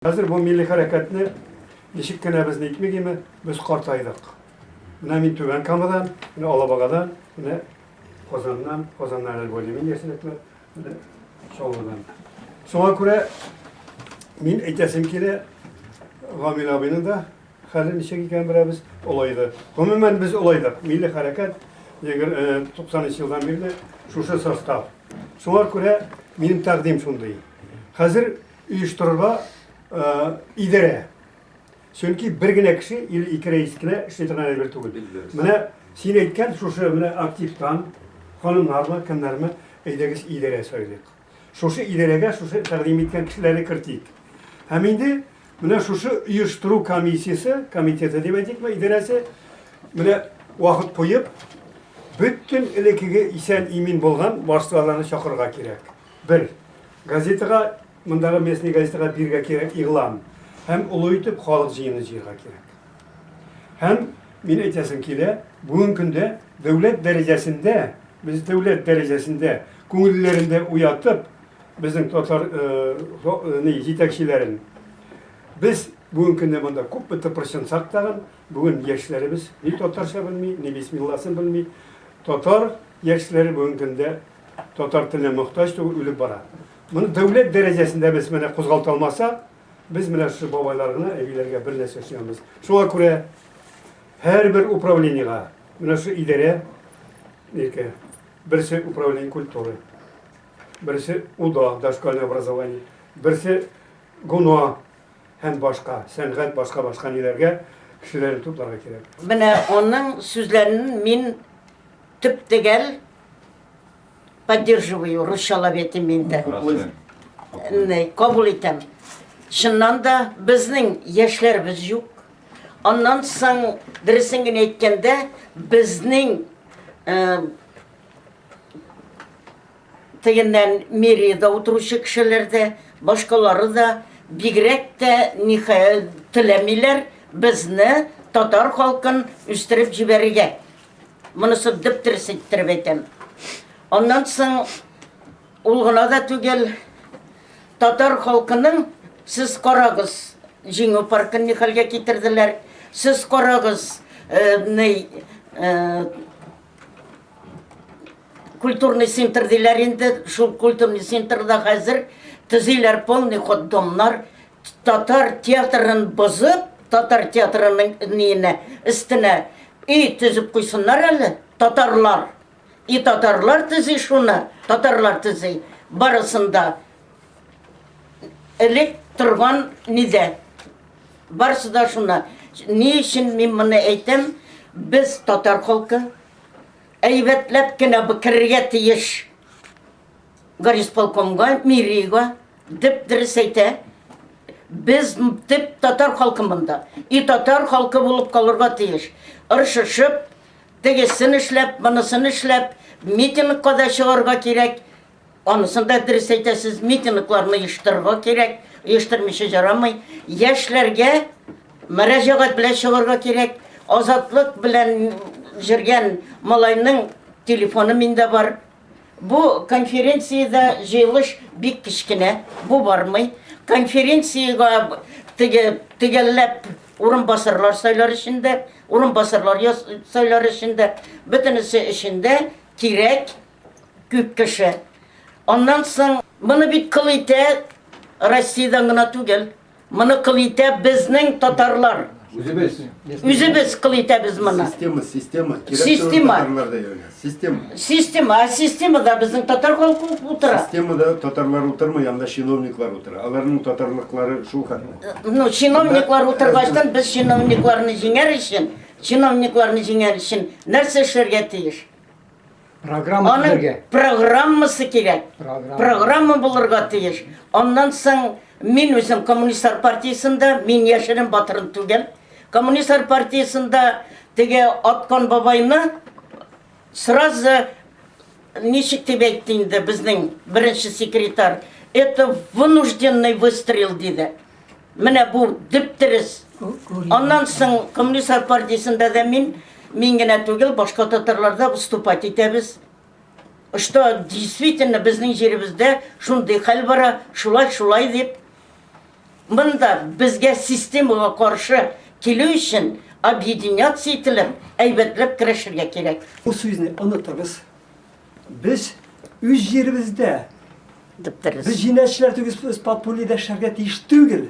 Хәзер бу милли хәрәкәтне ничек кенә без нитмик име, без картайдык. Менә мин Түбән Камадан, менә Алабагадан, менә Казаннан, Казаннан әле более-менее яшьрәкләр, менә Чаллыдан. Шуңа күрә мин әйтәсем килә, Гамил абыйның да хәле ничек икәнен беләбез, олайды. Гомумән без олайдык. Милли хәрәкәт 90 елдан бирле шушы состав. Шуңа күрә минем тәкъдим шундый. Хәзер оештырырга идарә. Чөнки бер генә кеше или ике рәис кенә эшли торган әйбер түгел. Менә син әйткән шушы менә активтан ханымнармы, кемнәрме, әйдәгез идарә сайлыйк. Шушы идарәгә шушы тәкъдим иткән кешеләрне кертик. Һәм инде менә шушы оештыру комиссиясе, комитеты дип әйтикме, идарәсе менә вакыт куеп, бөтен элеккеге исән-имин булган башлыкларны чакырырга кирәк. Бер. Газетага, мондагы местный газетага бирергә кирәк игълан. Һәм олы итеп халык җыены җыярга кирәк. Һәм мин әйтәсем килә, бүгенге көндә дәүләт дәрәҗәсендә, без дәүләт дәрәҗәсендә күңелләрендә уятып, безнең татар ни җитәкчеләрен без бүгенге көндә монда күпме тыпырчынсак тагын, бүген яшьләребез ни татарча белми, ни бисмилласын белми. Татар яшьләре бүгенге көндә татар теленә мохтаҗ түгел, үлеп бара. Моны дәүләт дәрәҗәсендә без менә кузгалта алмасак, без менә шушы бабайлар гына, әбиләргә бер нәрсә эшли алмыйбыз. Шуңа күрә һәрбер управлениега менә шушы идарә ниркә, берсе управление культуры, берсе УДО, дошкольное образование, берсе ГУНО һәм башка, сәнгать, башка-башка ниләргә кешеләрне тупларга кирәк. Менә аның сүзләрен мин төп-төгәл поддерживаю, русчалап әйтим инде. Кабул итәм. Чыннан да безнең яшьләребез юк. Аннан соң, дөресен генә әйткәндә, безнең э, тегеннән мэриядә утыручы кешеләр дә, башкалары да бигрәк тә теләмиләр безне татар халкын үстереп җибәрергә. Монысы дөп-дөрес иттереп әйтәм. Аннан соң ул гына да түгел, татар халкының сез карагыз, Җиңү паркын ни хәлгә китерделәр. Сез карагыз, э, ни, э, культурный центр диләр инде, шул культурный центрда хәзер төзиләр полный ход домнар, татар театрын бозып, татар театрының ниенә, өстенә өй төзеп куйсыннар әле, татарлар. И татарлар төзи шуны, татарлар төзи. Барысын да. Элек торган нидә. Барысы да шуны. Ни өчен мин моны әйтәм? Без татар халкы әйбәтләп кенә керергә тиеш. Горисполкомга, мэрияга дип дөрес әйтә. Без төп татар халкы монда. И татар халкы булып калырга тиеш. Ыршышып, тегесен эшләп, монысын эшләп, митингка да чыгарга кирәк. Анысын да дөрес әйтәсез, митингларны оештырырга кирәк, оештырмыйча ярамый. Яшьләргә мөрәҗәгать белән чыгарга кирәк. Азатлык белән йөргән малайның телефоны миндә бар. Бу конференциядә җыелыш бик кечкенә, бу бармый. Конференциягә теге төгәлләп урынбасарлар сайлар өчен дә, урынбасарлар сайлар өчен дә, бөтенесе өчен дә кирәк күп кеше. Аннан соң моны бит кыл итә Россиядән генә түгел. Моны кыл итә безнең татарлар. Үзебез. Үзебез кыл итәбез моны. Система, система. Система. Татарлар да йөргән. Система. Система. Ә системада безнең татар халкы утыра. Системада татарлар утырмый, анда чиновниклар утыра. Аларның татарлыклары шул хәтле. Ну, чиновниклар утыргачтан без чиновникларны җиңәр өчен, чиновникларны җиңәр өчен нәрсә эшләргә тиеш? Программа Аның төзергә. программасы кирәк. Программа. Программа булырга тиеш. Аннан соң мин үзем коммунистлар партиясендә, мин яшерен батырын түгел. Коммунистлар партиясендә теге аткан бабайны сразу ничек дип әйтте инде безнең беренче секретарь, это вынужденный выстрел диде. Менә бу дөп-дөрес. Аннан соң коммунистлар партиясендә дә мин, мин генә түгел, башка татарлар да выступать итәбез. Что действительно безнең җиребездә шундый хәл бара, шулай, шулай дип. Монда безгә системага каршы килү өчен объединяться ителеп, әйбәтләп көрәшергә кирәк. Бу сүзне онытыгыз. Без үз җиребездә. Дөп-дөрес. Без җинаятьчеләр түгел, без подпольеда эшләргә тиеш түгел.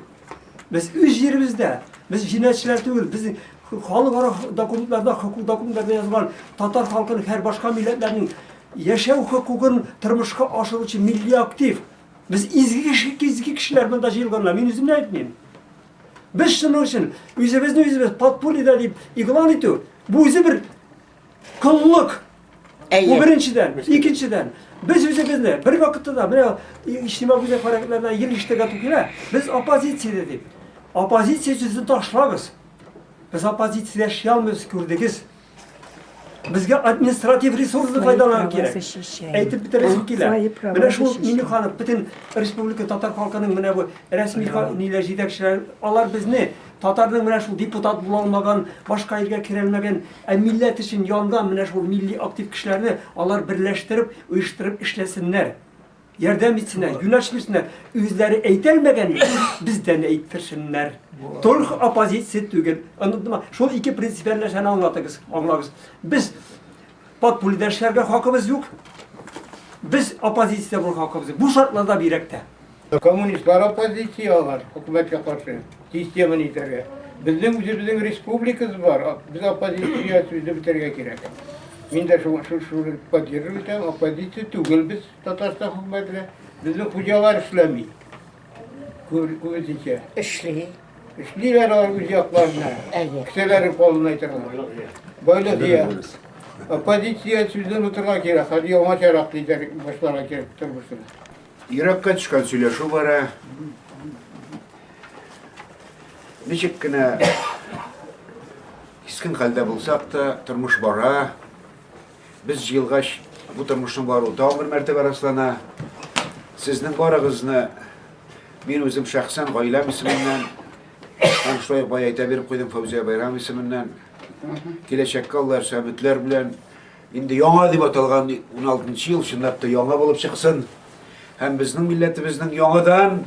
Без үз җиребездә. Без җинаятьчеләр түгел. Без халыкара документларда, хокук документларда язылган татар халкының һәр башка милләтләрнең яшәү хокукын тормышка ашыручы милли актив. Без изге кеше, изге кешеләр монда җыелганнар. Мин үземне әйтмим. Без шуның өчен үзебезне үзебез подпольеда дип игълан итү, бу үзе бер коллык. Бу беренчедән. Икенчедән, без үзебезне бер вакытта да менә иҗтимагый үзәк хәрәкәтләренә ел ишетергә туры килә. Без оппозициядә дип. Оппозиция сүзен ташлагыз. Без оппозициядә эшли алмыйбыз, күрдегез. Безгә административ ресурсны файдаланырга кирәк. Әйтеп бетерәсем килә. Менә шул Миңнеханов бөтен республика татар халкының менә бу рәсми ниләр җитәкчеләр, алар безне татарның менә шул депутат була алмаган, башка илгә керә алмаган, ә милләт өчен янган менә шул милли актив кешеләрне алар берләштереп, оештырып эшләсеннәр. Ярдәм итсеннәр, юнәлеш бирсеннәр. Үзләре әйтәлмәгәнне бездән әйттерсеннәр. Только оппозиция түгел. Онытма, шул ике принципиаль нәрсәне аңлатыгыз, аңлагыз. Без подпольеда эшләргә хакыбыз юк. Без оппозициядә булырга хакыбыз юк. Бу шартларда бигрәк тә. Коммунистлар оппозиция алар, хөкүмәткә каршы системаны итәргә. Безнең үзебезнең республикабыз бар, без оппозиция сүзне бетерергә кирәк. Мин дә шуны поддерживать итәм, оппозиция түгел без. Татарстан хөкүмәтенә безнең хуҗалар эшләми. Күбесенчә. Эшли. Эшлиләр алар үз якларына. Әйе. Кесәләрен калынайтырга. Байлык җыя. Оппозиция сүзен утырга кирәк. Хәзер яңачарак дидер башларга кирәк тормышны. Йөрәккә төшкән сөйләшү бара. Ничек кенә кискен хәлдә булсак та, тормыш бара. Без җыелгач, бу тормышның баруы тагын бер мәртәбә раслана. Сезнең барыгызны мин үзем шәхсән гаиләм исеменнән һәм шулай ук бая әйтә биреп куйдым Фәүзия Байрам исеменнән киләчәккә Алла бирсә өметләр белән инде яңа дип аталган 16 ел чынлап та яңа булып чыксын һәм безнең милләтебезнең яңадан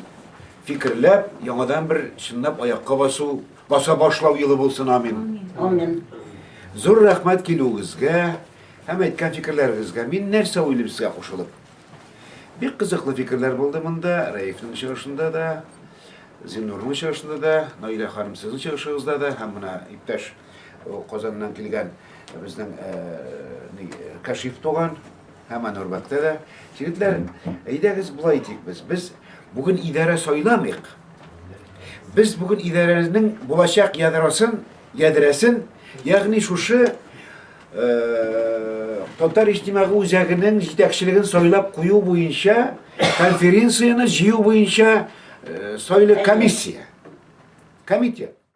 фикерләп, яңадан бер чынлап аякка басу Баса башлау елы булсын, амин. Амин. Зур рәхмәт килүегезгә һәм әйткән фикерләрегезгә. Мин нәрсә уйлыйм сезгә кушылып? Бик кызыклы фикерләр булды монда, Рәифнең чыгышында да, Зиннурның чыгышында да, Наилә ханым сезнең чыгышыгызда да һәм менә иптәш Казаннан килгән безнең Кәшиф туган һәм Әнвәрбәктә дә. Егетләр, әйдәгез болай итик без. Без бүген идарә сайламыйк. Без бүген идарәнең булачак ядросын, ядрәсен, ягъни шушы э, Татар иҗтимагый үзәгенең җитәкчелеген сайлап кую буенча конференцияне җыю буенча э, сайлы комиссия. Комитет.